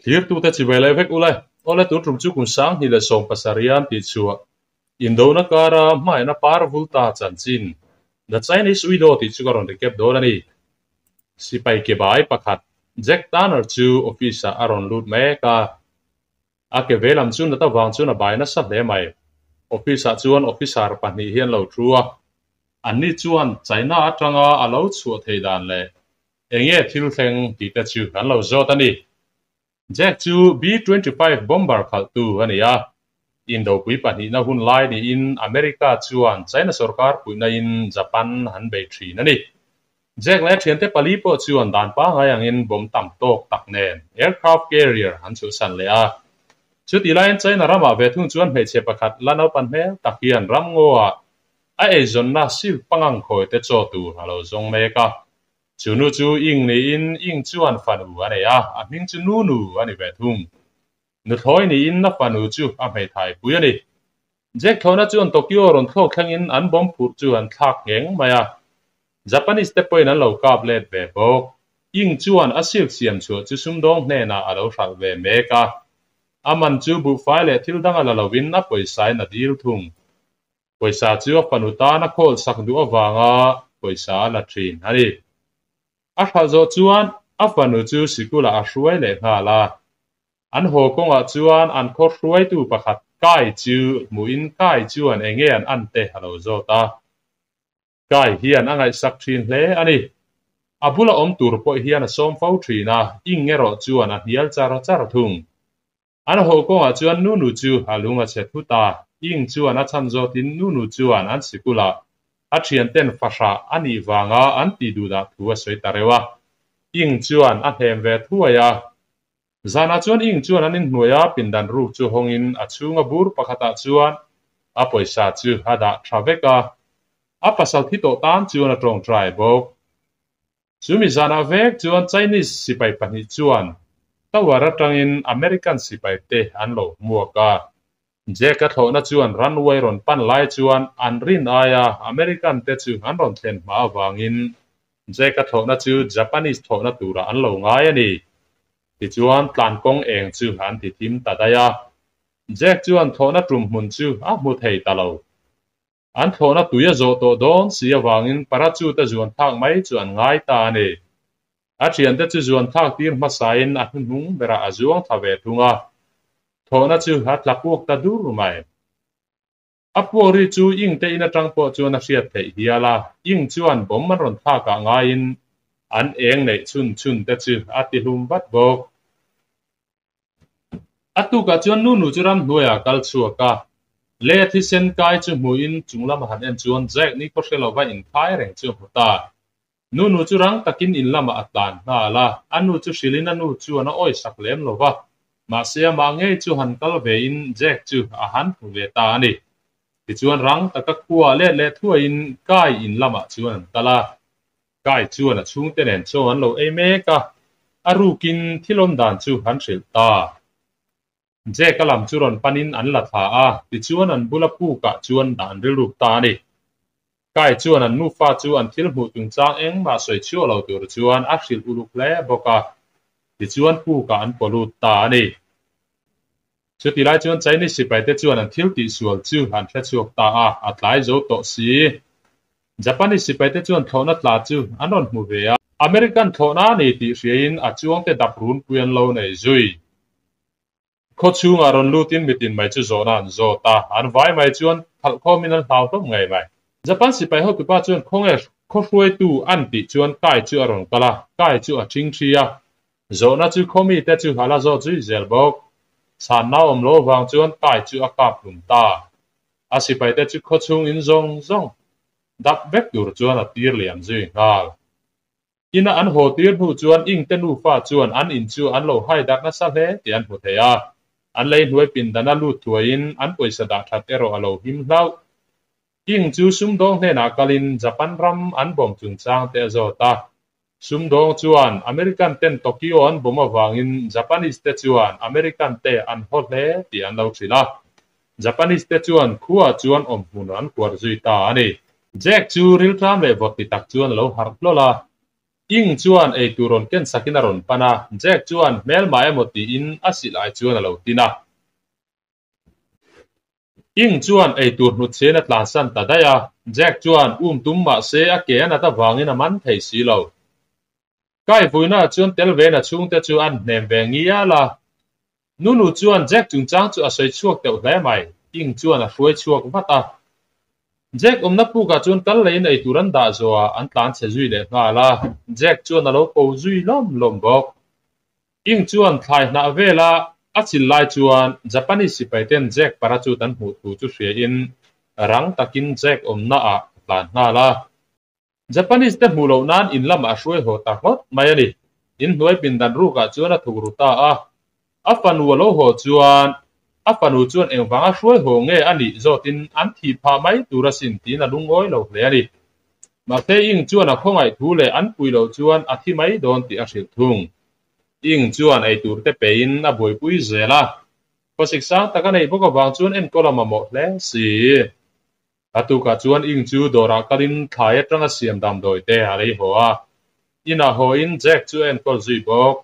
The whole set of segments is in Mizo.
Thlirtute chibai leh vek ule. Awle tun tum chu kum 2017 an tih chhuah Indona kara hmaina par vul ta chanchin The Chinese Widow tih chu ka rawn recap dawn a ni. Sipai ke bai pakhat Jack Turner chu office ah a rawn lut mek a. A ke ve lam chu nata vang chuan a bai nasa hle mai. Office ah chuan officer pahnih hi an lo thu a. Anni chuan China atanga a lo chhuah theih dan leh Enge thil thleng tih te chu an lo zawt a ni. Jack chu B-25 bomber khalhtu a ni a. Indopui pahnihna hun lai niin America chuan China sorkar puihnain Japan an bei thin a ni. Jack leh a thiante pali pawh chuan dan pangngai angin bomb tam tawk tak nen aircraft carrier an chhuahsan leh a. Chutih laiin China ramah ve thung chuan hmeichhe pakhat la naupan hmel tak hian ramngaw-ah a eizawnna silk pangang khawi te chaw tur a lo zawng mek a. Chu nu chu Ing niin Ing chuan fanu a nei a, a hming chu Nunu a ni ve thung. Nuthlawi niin a fanu chu a hmeithai pui a ni. Jack thlawhna chuan Tokyo rawn thlawk thlengin an bomb phurh chu an thlak ngheng mai a. Japanese te pawhin an lo kap let ve bawk. Ing chuan a silk siam chhuah chu sumdawng hnenah a lo hralh ve mek a. A man chu buhfai leh thil dang a la lovin a pawisain a dil thung. Pawisa chu a fanu tan a khawl sak duh avanga pawisa a la thin a ni. A hralh zawh chuan a fanu chu sikulah a hruai leh nghal a. An haw kawngah chuan an khaw hruaitu pakhat Kai chu hmuhin Kai chuan enge an an te a lo zawt a. Kai hian a ngaihsak thin hle a ni. A bula awm tur pawh hian a sawm fo thin a, ing erawh chuan a hnial char char thung. An haw kawngah chuan Nunu chu a lung a chhe thut a, Ing chuan a chhan zawtin Nunu chuan an sikulah a thianten fahrah a nih vanga an tih duhdah thu a sawi ta reuh a. Ing chuan a hnem ve thuai a. Zanah chuan Ing chuan an inhnuai a pindan ruk chu hawngin a chhunga bur pakhatah chuan a pawisa chu a dah tha vek a. A pasal thi tawh tan chuan a tawngtai bawk. Chumi zanah vek chuan Chinese sipai pahnih chuan tower atangin American sipai te an lo hmuak a. Jack a thlawhna chuan runway rawn pan lai chuan an rin aia American te chu an rawn thlen hma avangin Jack a thlawhna chu Japanese thlawhna turah an lo ngai a ni. Tichuan tlankawng eng chu an ti thim ta daih a. Jack chuan thlawhna tum hmun chu a hmu thei ta lo. An thlawhna tui a zawh tawh dawn si avangin parachute zuan thlak mai chu an ngai ta a ni. A thiante chu zuan thlak tir hmasain a hnuhnung berah a zuang thla ve thung a, thlawhna chu a tla puak ta dur mai. A puak ri chu Ying te in atang pawh chuan a hriat theih hial a, Ying chuan bomb an rawn thlakah ngaiin an eng neih chhun chhun te chu a ti hlum vat bawk. A tukah chuan Nunu chu ramhnuaiah a kal chhuak a, le thisen kai chu hmuhin chung lama han en chuan Jack ni khaw hre lova inkhai reng chu a hmu ta. Nunu chu rang takin in lamah a tlan nghal a, a nu chu hrilhin a nu chuan a awisak lem lo va, mahse amah ngei chu han kal vein Jack chu a han hmu ve ta a ni. Tichuan rang taka khua let leh thuaiin Kai in lamah chuan an kal a. Kai chuan a chhungte nen chaw an lo ei mek a, a rukin thil awm dan chu an hrilh ta. Jack-a lam chu rawn panin an la thla a, tichuan an bula pukah chuan dah an rilruk ta a ni. Kai chuan an nufa chu an thil hmuh chungchang engmah sawi chhuah lo tur chuan a hrilh uluk hle bawk a, tichuan pukah an pawlut ta a ni. Chuti lai chuan Chinese sipaite chuan an thil tihsual chu an hre chhuak ta a, a tlai zo tawh si. Japanese sipaite chuan thlawhna tla chu an rawn hmu ve a. American thlawhna a ni tih hriain a chuangte dap runpui an lo nei zui. Khaw chhungah rawn lutin mitin mai chu zawhna an zawt a, an vai mai chuan thalh khawmin an hlau hlawm ngei mai. Japan sipai hotupa chuan khawnge khaw hruaitu an tih chuan Kai chu a rawn kal a, Kai chu a ṭhing ṭhi a. Zawhna chu khaw mite chu a la zawt zui zel bawk. Chhanna awm lo vang chuan Kai chu a kap hlum ta. A sipaite chu khaw chhung in zawng zawng dap vek tur chuan a tir liam zui nghal. Ina an haw tir hnu chuan Ingte nufa chuan an in chu an lo hai darh nasa hle tih an hmu thei a. An lei hnuai pindana lut thuaiin an pawisa dah that erawh a lo him hlauh. Ing chu sumdawng hnenah kalin Japan ram an bawm chungchang te a zawt a. Sumdawng chuan American ten Tokyo an bawm avangin Japanese te chuan American te an haw hle tih an lo hrilh a. Japanese te chuan khuaah chuan awmhmun an kuar zui ta a ni. Jack chu rilṭam leh vawt ti tak chuan a lo harh hlawl a. Ing chuan eitur rawn ken sakin a rawn pan a, Jack chuan hmelma emaw tiin a silai chuan a lo tin a. Ing chuan eitur hnutchhiain a tlansan ta daih a, Jack chuan um tum mah se a ke a nat avangin a man thei si lo. Kai vuinaah chuan tel ve na chhungte chu an hnem ve ngial a. Nunu chuan Jack chungchang chu a sawi chhuak teuh hle mai, Ing chuan a hruai chhuak vat a. Jack awmna pukah chuan kal leiin eitur an dah zawhah an tlan chhe zui leh nghal a, Jack chuan a lo ko zui lawm lawm bawk. Ing chuan thlai hnah vela a chil lai chuan Japanese sipai ten Jack parachute an hmuh thu chu hriain rang takin Jack awmna ah a tlan nghal a. Japanese te hmuh loh nan in lamah a hruai haw ta ngawt mai a ni. In hnuai pindan rukah chuan a thuk ru ta a. A fanu a lo haw chuan a fanu chuan engvanga hruai haw nge a nih zawtin an thih phah mai tur asin tiin a lungawi lo hle a ni. Mahse Ing chuan a khawngaih thu leh an pui loh chuan a thi mai dawn tih a hrilh thung. Ing chuan eitur te pein a buaipui zel a. Khawsik sang tak a neih bawk avang chuan enkawl a mamawh hle si. A tukah chuan Ing chu dawrah kalin thlai atanga siam damdawi te a lei haw a. Inah hawin Jack chu a enkawl zui bawk.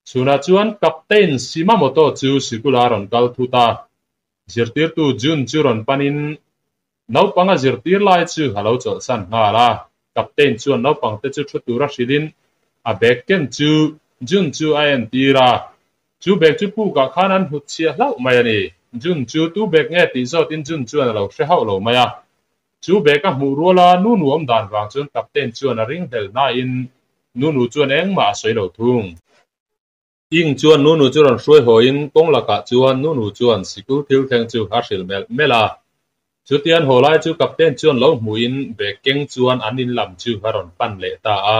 Chhunah chuan Captain Shimamoto chu sikula a rawn kal thut a. Zirtirtu Jun chu rawn panin naupang a zirtir lai chu a lo chawlhsan nghal a. Captain chuan naupangte chu thu tura hrilhin a bag ken chu Jun chu a entir a. Chu bag chu pukah khan an hnut chhiah hlauh mai a ni. Jun chu tu bag nge tih zawtin Jun chuan a lo hre hauh lo mai a. Chu bag a hmuh ruala Nunu awm dan vang chuan Captain chuan a ringhlel hnain Nunu chuan engmah a sawi lo thung. Ing chuan Nunu chu rawn hruai hawiin kawng lakah chuan Nunu chuan sikul thil thleng chu a hrilh melh melh a. Chutian haw lai chu Captain chuan lo hmuhin bag keng chuan an in lam chu a rawn pan leh ta a.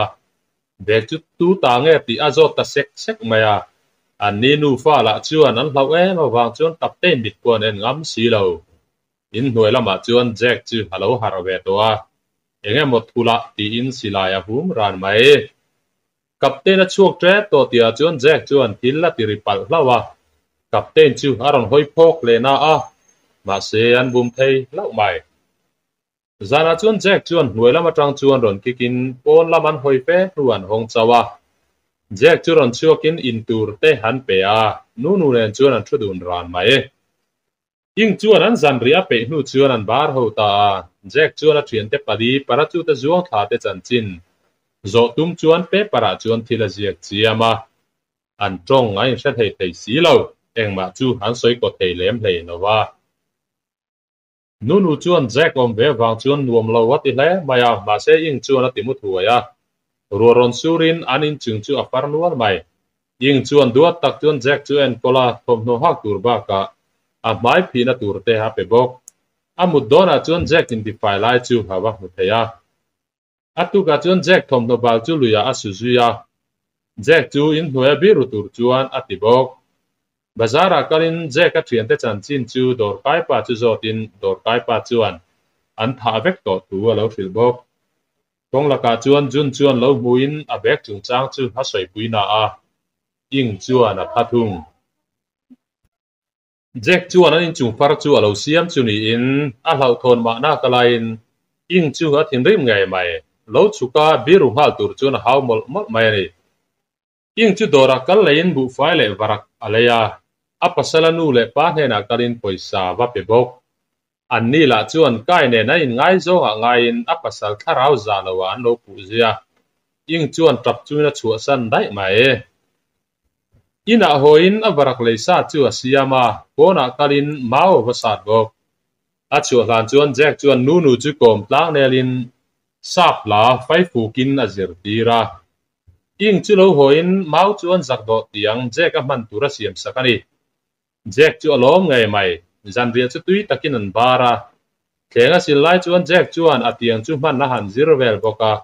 Bag chu tu ta nge tih a zawt ta sek sek mai a. An ni nufa lah chuan an hlauh em avang chuan Captain mit pawh an en ngam si lo. In hnuai lamah chuan Jack chu a lo harh ve tawh a, eng emaw thulah tiin silai a hum ran mai. Captain a chhuak ṭep tawh tihah chuan Jack chuan thil a ti ri palh hlauh a, Captain chu a rawn hawi phawk leh na a, mahse an bum thei hlauh mai. Zanah chuan Jack chuan hnuai lam atang chuan rawn kick in pawn lam an hawi fe hnu an hawng chauh a. Jack chu rawn chhuakin in tur te an pe a, Nunu nen chuan an thu dun ran mai. King chuan an zan rih a peih hnu chuan an bar ho ta a, Jack chuan a thiante pali parachute zuang thla te chanchin zawh tum chuan paper ah chuan thil a ziak chiam a, an tawng a inhre hlei thei si lo, engmah chu an sawi kaw thei lem hlei lo va. Nunu chuan Jack awm ve vang chuan nuam lo a ti hle mai a, mahse Ing chuan a ti mu thuai a. Ruah rawn surin an inchung chu a far nual mai. Ying chuan duat tak chuan Jack chu a enkawl a, thawmhnaw hak tur bakah a hmai phihna tur te a pe bawk. A mut dawnah chuan Jack intifai lai chu a va hmu thei a. A tukah chuan Jack thawmhnaw bal chu luiah a su zui a. Jack chu inhnuaia biru tur chuan a ti bawk. Bazar-ah kalin Jack a thiante chanchin chu dawrkaipa chu zawtin dawrkaipa chuan an thah vek tawh thu a lo hrilh bawk. Kawng lakah chuan Jun chuan lo hmuin a bag chungchang chu a sawipui na a, Ing chuan a pha thung. Jack chuan an inchung far chu a lo siam chu niin a hlauhthawn mahna ka laiin Ing chu a thinrim ngei mai. Lo chhuka biru nghal tur chuan a hau mawlh mawlh mai a ni. Ing chu dawrah kal leiin buhfai leh varak a lei a, a pasala nu leh pa hnenah kalin pawisa va pe bawk. Anni lah chuan Kai nen an inngaizawngah ngaiin a pasal thlarau zah loah an lo puh zui a, Ing chuan tap chungin a chhuahsan daih mai. Inah hawiin a varak lei sa chu a siam a, pawnah kalin mau a va sat bawk. A chhuah hlan chuan Jack chuan Nunu chu kawm tlang nelin sap hla faifukin a zirtir a. Ing chu lo hawiin mau chuan zak dawh tiang Jack a hman tur a siam sak a ni. Jack chu a lawm ngei mai, zanriah chu tui takin an bar a. Thleng a sil lai chuan Jack chuan a tiang chu hman a han zir vel bawk a.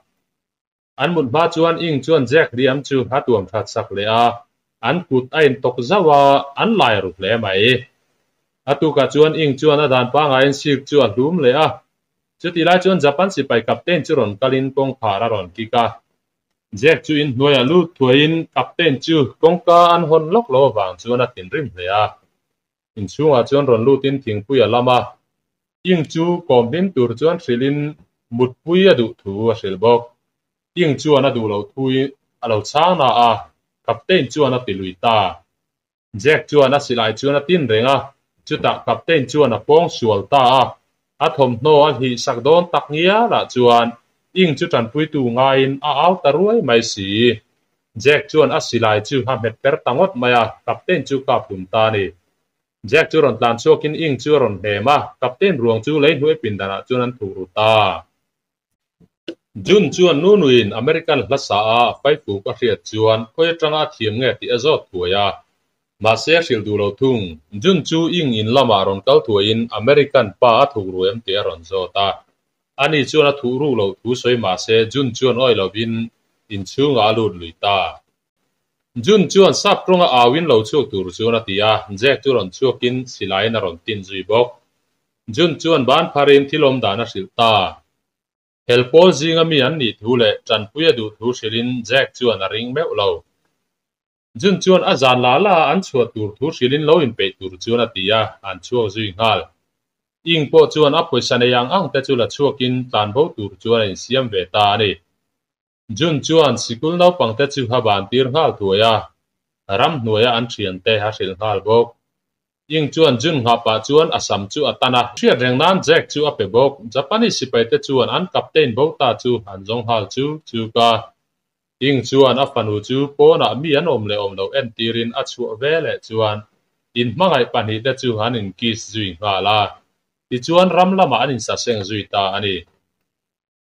An mut hma chuan Ing chuan Jack hliam chu a tuam that sak leh a, an kut a intawk zauh a, an lai ru hle mai. A tukah chuan Ing chuan a dan pangaiin sik chu a hlum leh a. Chutih lai chuan Japan sipai captain chu rawn kalin kawngkhar a rawn kik a. Jack chu inhnuaiah lut thuaiin captain chu kawngka an hawn lawk lo avang chuan a thinrim hle a. Inchhungah chuan rawn lutin thingpui a lam a, Ing chu kawm hlim tur chuan hrilhin mutpui a duh thu a hrilh bawk. Ing chuan a duh loh thu a lo chhang na a, Captain chuan a ti lui ta. Jack chuan a silai chuan a tin reng a, chutah Captain chuan a pawng sual ta a. A thawmhnaw a hlih sak dawn tak ngialah chuan Ing chu tanpuitu ngaiin a au ta ruai mai si. Jack chuan a silai chu a hmet per ta ngawt mai a, Captain chu kap hlum ta a ni. Jack chu rawn tlan chhuakin Ing chu a rawn hnem a, Captain ruang chu lei hnuai pindanah chuan an thuh ru ta. June chuan Nunuin American hla sa a faifuk a hriat chuan khawi atanga a thiam nge tih a zawt thuai a. Mahse a hrilh duh lo thung. June chu Ing in lamah rawn kal thuaiin American pa a thuk ru em tih a rawn zawt a. Ani chuan a thuh ruk loh thu sawi mahse June chuan awi lovin inchhungah a lut lui ta. June chuan sap tawnga auin lo chhuak tur chuan a ti a, Jack chu rawn chhuakin silaiin a rawn tin zui bawk. June chuan ban pharin thil awm dan a hrilh ta. Hel pawl zinga mi an nih thu leh tanpui a duh thu hrilhin Jack chuan a ring meuh lo. June chuan a zan la la a an chhuah tur thu hrilhin lo inpeih tur chuan a ti a, an chhuak zui nghal. Ing pawh chuan a pawisa nei ang ang te chu la chhuakin tlanbo tur chuan a insiam ve ta a ni. June chuan sikul naupangte chu a ban tir nghal thuai a, ramhnuaia an thiante a hrilh nghal bawk. Ying chuan June nghah pah chuan a sam chu a tan a. Hriat reng nan Jack chu a pe bawk. Japanese sipaite chuan an captain bo ta chu an zawng nghal chu chu ka. Ying chuan a fanu chu pawnah mi an awm leh awm loh entirin a chhuah ve leh chuan inhmangaih pahnihte chu an in kiss zui nghal a. Tichuan ram lamah an insaseng zui ta a ni.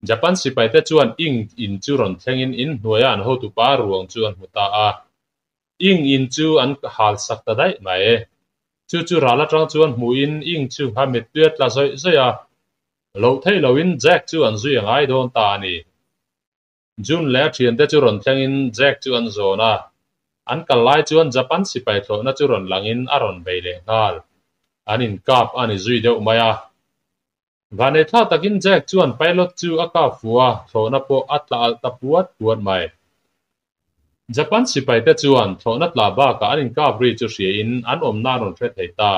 Japan sipaite chuan Ing in chu rawn thlengin in hnuaia an hotupa ruang chu an hmu ta a. Ing in chu an hal sak ta daih mai. Chu chu ral atang chuan hmuhin Ing chu a mittui a tla zawih zawih a. Loh theih loin Jack chu an zui a ngai dawn ta a ni. June leh a thiante chu rawn thlengin Jack chu an zawn a. An kal lai chuan Japan sipai thlawhna chu rawn langin a rawn bei leh nghal. An inkap a ni zui deuh mai a. Vanei thla takin Jack chuan pilot chu a kap fuh a, thlawhna pawh a tla alh ta puat puat mai. Japan sipaite chuan thlawhna tla bakah an inkap ri chu hriain an awmna an rawn hre thei ta.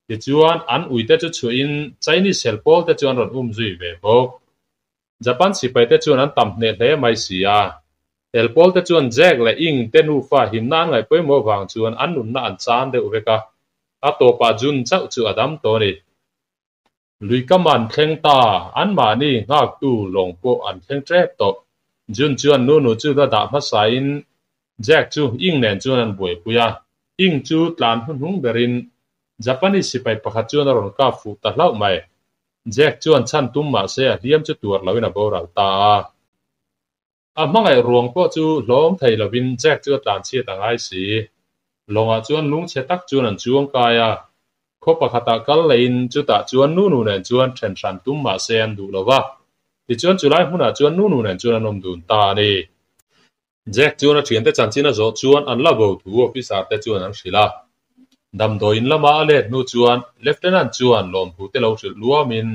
Tichuan, an uite chu chhuahin Chinese hel pawlte chu an rawn um zui ve bawk. Japan sipaite chuan an tam hneh hle mai si a. Hel pawlte chuan Jack leh Ing te nufa himna an ngaih pawimawh vang chuan an nunna an chan deuh vek a, a tawpah Jun chauh chu a dam tawh a ni. Lui kam an thleng ta, anmahni nghaktu lawng pawh an thleng tep tawh. June chuan Nunu chu la dah hmasain Jack chu Ing nen chuan an buaipui a. Ing chu tlan hnuhnung berin Japanese sipai pakhat chuan a rawn kap fuh ta hlauh mai. Jack chuan chhan tum mahse a hliam chu tuar loin a boral ta a. A hmangaih ruang pawh chu hlawm thei lovin Jack chu a tlanchhiat a ngai si. Lawngah chuan lungchhe tak chuan an chuang kai a. Khaw pakhatah kal leiin chutah chuan Nunu nen chuan then hran tum mah se an duh lo va. Tichuan chulai hmunah chuan Nunu nen chuan an awm dun ta a ni. Jack chuan a thiante chanchin a zawh chuan an la bo thu officer te chuan an hrilh a. Damdawiin lama a let hnu chuan Lieutenant chuan lawmthu te lo hrilh luamin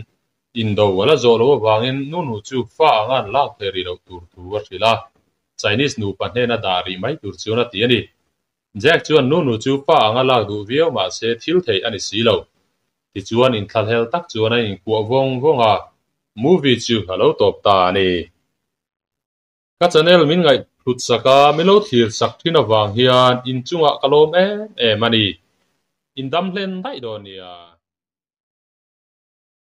Indo a la zawh loh avangin Nunu chu fa anga an lak theih rih loh tur thu a hrilh a, Chinese nupa hnena dah rih mai tur chuan a ti a ni. Jack chuan Nunu chu fa anga lak duh viau mah se thil theih a ni si lo. Tichuan inthlahlel tak chuan a inkuah vawng vawng a, movie chu a lo tawp ta a ni. Ka channel min ngaihhlut sak a, min lo thlir sak thin avang hian inchungah ka lawm em em a ni. Indam hlen daih dawn nia.